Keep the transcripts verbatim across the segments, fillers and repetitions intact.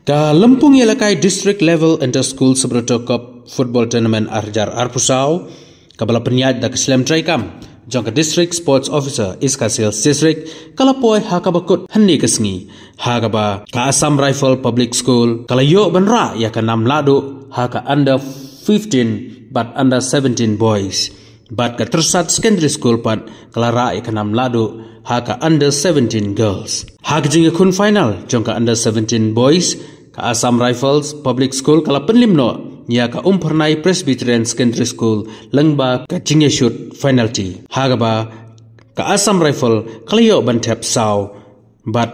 Ka Lympung Ïalehkai District Level Inter School Subroto Cup Football Tournament ar hajar arphew saw, kaba la pynïaid da ka shlem treikam jong ka District Sports Officer East Khasi Hills District, ka la poi ha kaba kut hynne ka sngi, ha kaba ka Assam Rifle Public School ka la ïoh ban rah ïa ka nam lahduh ha ka under fifteen bad under seventeen boys. Bad ka Tyrsad Secondary School pat ka la rah ïa ka nam lahduh ha ka under seventeen girls. Ha ka jingïakhun final jong ka under seventeen boys, ka Assam Rifles Public School ka la pynlip noh ïa ka Umphyrnai Presbyterian Secondary School lyngba ka jingïashut penalty. Ha kaba ka Assam Rifle ka la ïoh ban thep saw, bad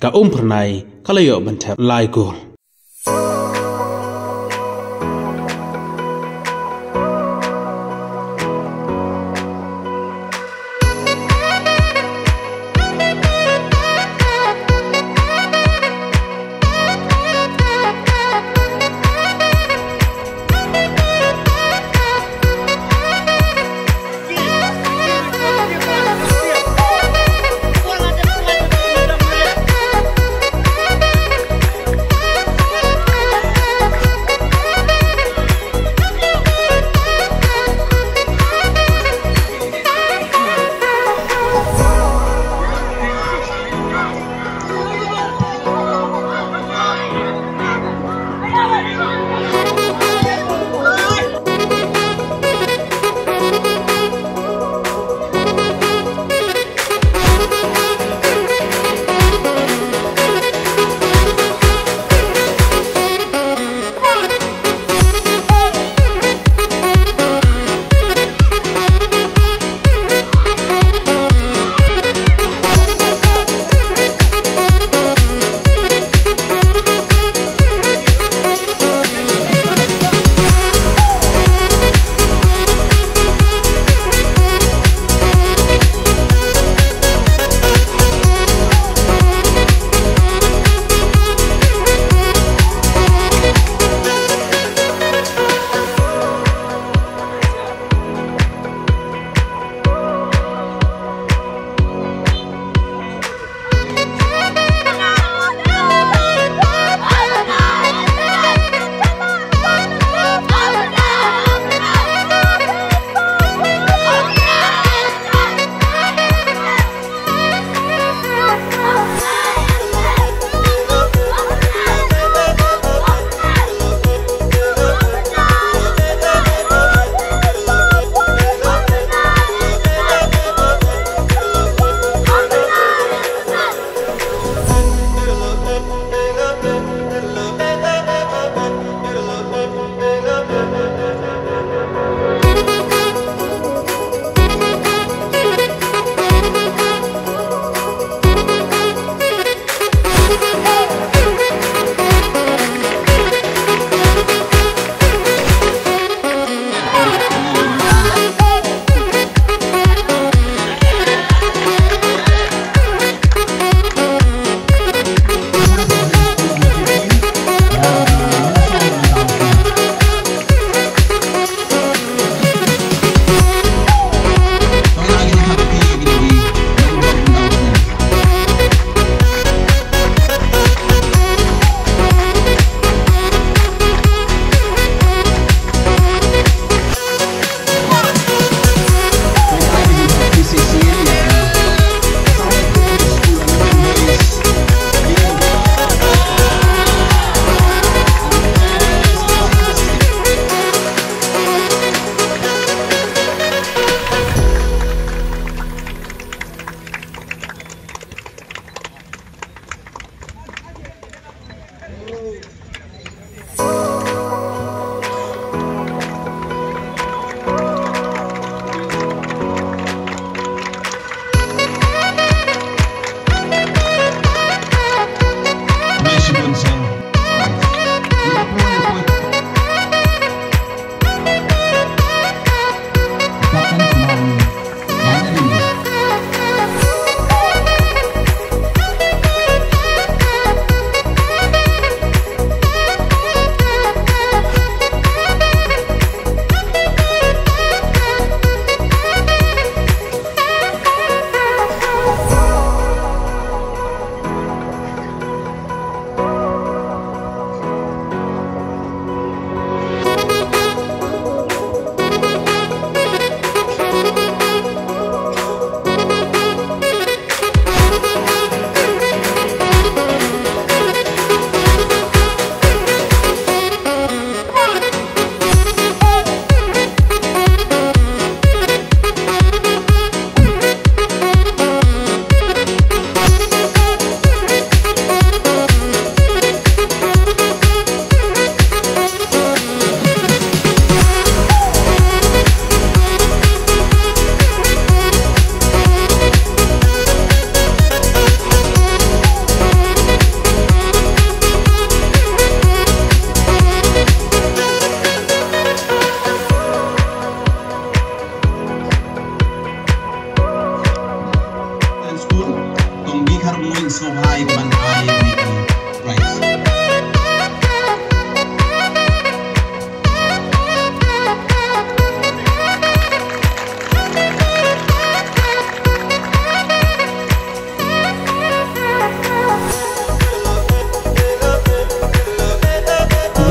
ka Umphyrnai ka la ïoh ban thep lai gol.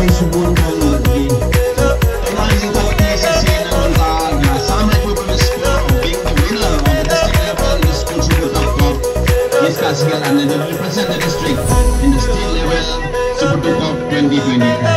Sumon Kong Latgi. Tonight, you got P S S A Nalgonda, Assam Rifle Police Squad, being the winner of the district level school Super Cup. Yes, Kasgal, and they will represent the district in the state level Super Cup twenty twenty-three.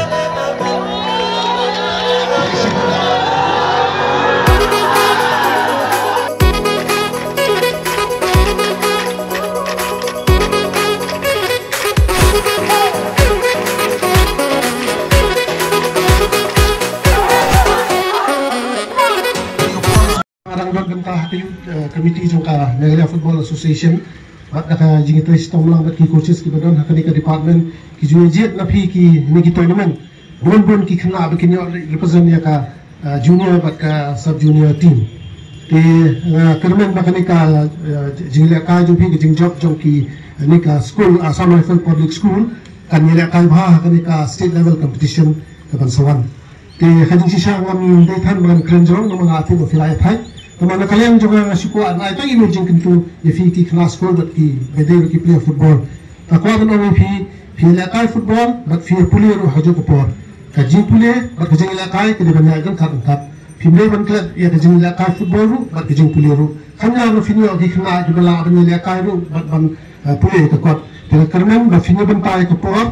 Ngi dang don bynta ha ka youth, eh, committee jong ka Meghalaya Football Association bad da ka jingïatrei shitom lang bad ki coaches kiba don ha kane ka department, ki ju ïa jied na phi kine ki tournament. Bun bun ki khynnah ba kin ïoh represent ïa ka, eh, junior bad ka sub junior team. Te, eh, kyrmen ba kane ka, eh, jinglehkai jong phi, ka jingjop jong kine ka school, Assam Rifle Public School, kan ïalehkai bha ha kane ka state level competition kaban sa wan. Te ha jingshisha ngam dei than ban kren jrong namar nga tip ba phi la ïa thait. Te namar na ka liang jong nga, nga shu kwah ban ai tang ïa ka jingkyntu ïa phi ki khynnah skul bad kiba dei ki player football. Nga kwah ban ong ïa phi, phi lehkai football bad phi pule ruh ha kajuh ka por. Ka jingpule bad ka jinglehkai ka dei ban ïaid ryngkat ryngkat. Phim dei ban klet ïa ka jinglehkai football ruh bad ka jingpule ruh. Khamtam ba phin ïoh ki khynnah kiba lah ban ïalehkai ruh bad ban, eh, pule ïa ka kot. Te nga kyrmen ba phin ïa bynta ïa ka por,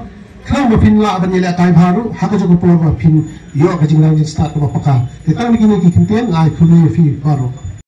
khnang ba phin lah ban ïalehkai bha ruh ha kajuh ka por ba phin ïoh ka jingnang jingstad kaba paka. Te tang kine ki kyntien, nga ai khublei ïa phi baroh.